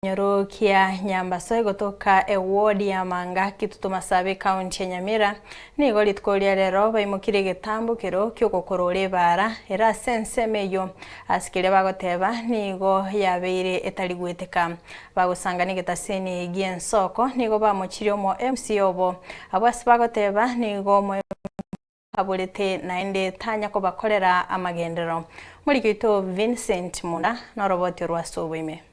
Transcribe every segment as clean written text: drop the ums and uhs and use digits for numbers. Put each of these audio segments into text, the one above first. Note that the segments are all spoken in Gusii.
Ekenyoro kia Nyambaso egotoka eward ya Manga, Kitutu Masabe, Ekaunti ya Nyamira, nigo rituko ria rero baimokirie egetambokero kiogokorora ebaara ere ase ensemo eyio ase keria bagoteba nigo yabeire etari gweteka. Bagosangana egetaseni gi'ensoko nigo bamochirie omo MC obo abwo ase bagoteba nigo omo Aborete naende tanya kobakorera amagenderero. Moriki oito Vincent Munda noroboti orwa ase oboime.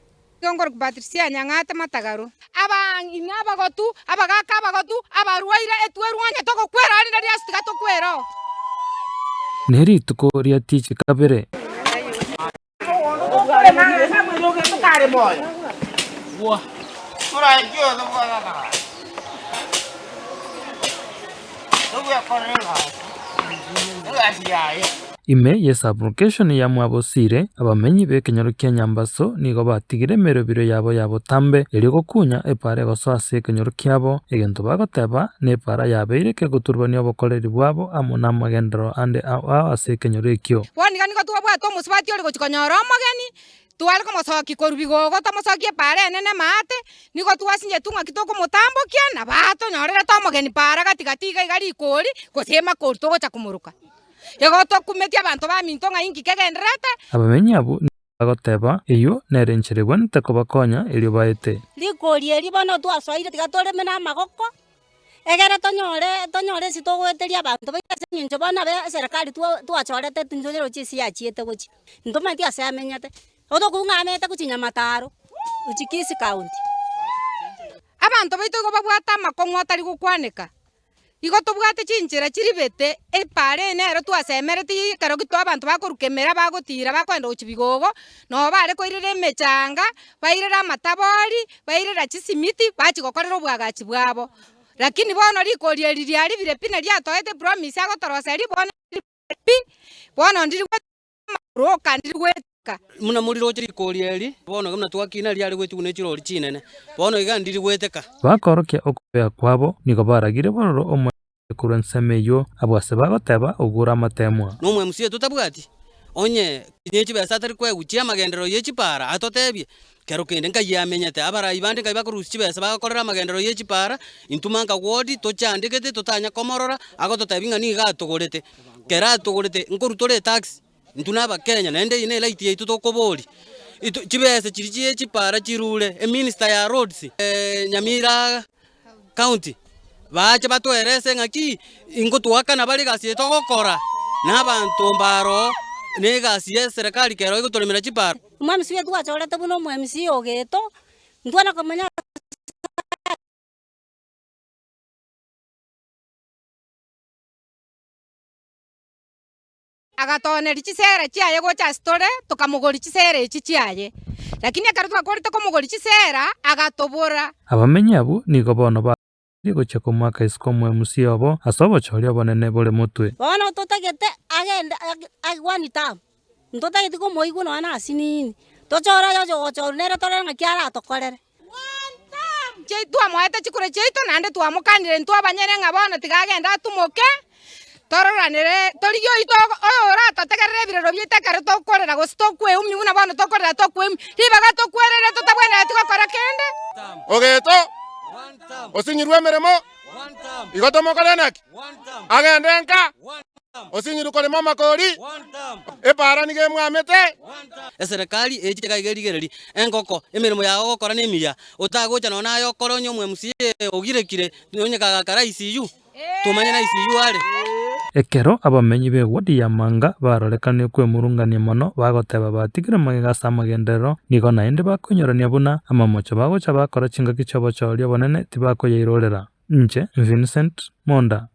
Nigo nkorokwa Patricia Nyang'ate Matagaru. Abang'ina abagotu, abagaaka abagotu, abarwaire, etwerwanya togokwera rinde riaso tiga tokwere oo. Ne rituko ria tichi kabere. Ime y'esablocation ya Mwabosire, abamenyi b'ekenyoro kia Nyambaso nigo batigire emerobiro yabo ya botambe erio gokunya epaara egosoa ase ekenyoro kiabo, egento bagoteba nepaara yabeire kegoturubania obokoreri bwabo amo namagenderero ande ao ao ase ekenyoro ekio. Bono iga nigo twabwate omosubati ore gochia konyora omogeni, tware komosokia korwa bigogo tomosokie epaara enene maate, nigo twasinyetu ng'aki tokomotambokia, nabo atonyorerete omogeni paara gati gati iga iga rikori, gose emakori togocha komoroka. Igo tokumetie abanto baminto ng'a inki kegendererete. Abamenyi abwo nigo bagoteba, Eyio nere enchera egwenerete kobakonya erio baete. Rikori eri bono twasoire tiga toreme namagoko, Egere tonyore tonyore ase togoeteria abanto baito ase eng'encho bono abe eserekari twa twachorete tintonyara gochia ase yachiete gochia, ntomanyeti ase amenyete, otokoigwa ng'a amenyete gochia Nyamataro, gochia Kisii county. Abanto baito igo babwate amakong'u atari gokwaneka, igo tobwate chinchera chiribete, epaara eye nero twasemeretie ekero gitwa abanto bakoruka emera bagotira bakoenda gochia bigogo, nabo bare koirera emechanga, bairere amatabori, bairera chisimiti, bachia gokorera obwagachi bwabo. Lakini bono rikori eri riaribire pi na riatoete epromise agotoroseria bono riribire pi, bono ndiri amagoro oka ndiri goeteka. Buna moriroche rikori eri, bono iga buna twakina riare goetigwa ne chirori chinene, bono iga ndiri goeteka. Bakorokia okobea kwabo, nigo baragire bororo omoerio Korwa ensemo eyio, abwo ase bagoteba, Ogure amateemwa. Na omwemusi oito tabwati, onye ne chibesa atari koegwa chi'amagenderero ye chipaara, atotebie, Kero kende nkai amenyete, abarai bande nkai bakorusia chibesa bagokorera amagenderero ye chipaara, intwe manka ward tochandegete totanya komorora, agototebia ng'a nigo atogorete. Kero atogorete, nkorwa tore etax, intwe na abakenya, naende eyio ne eright yaito tokoboria. Intwe chibesa chiria chie chipaara chirure, eminister ya roads, Nyamira County, baache batoerese ng'aki ingotoakana bare egasi eye togokora, na abanto mbaro na egasi ya eserekari kero egotoremera chipara. Omwemisi oyo twachorete buna omwemisi ogeto, ntwana komanya. Agatooneria chisera chiaye gocha ase tore, tokamogoria chisera echi chiaye. Lakini ekero twakorete komogoria chisera, agatobora. Abamenyi abwo nigo bono baaririe gochia komoaka isiko omoemusi obo ase obochori obonene bore motwe. Bono totagete agende one term, ntotageti komoigwa nonya na asinini, tochore oyoche ogochorwa nere torore ng'aki aratokorere. Twamoete chikura chiaito, naende twamokanire intwe abanyene ng'a bono tiga agende atumoke, tororanere torigie oito oyoratotegerere ebirero biaito ekero tokorera gose tokweumia buna bono tokorera tokweumia, ribaga tokwerere totabwenereti gokora kende. Ogeto osinyirwe emeremo, igo tomokore naki? Agende nka. Osinyirwe korema amakori, epaara nigo emwamete. Eserekari echiche iga erigererie engoko, emeremo yao ogokora nemiya, otagocha nonya naye okore onye omo-MCA ogirekire, onye kagakara ICU, tomanye na ICU are. Ekero abamenyi b'ewodi ya Manga barorekanire kwemurungania mono bagoteba batigire magega ase amagenderero, nigo naende bakoinyorania buna amamocho bagocha bakora chingaki chi'obochori obonene tibakoyairorera. Inche Vincent Monda.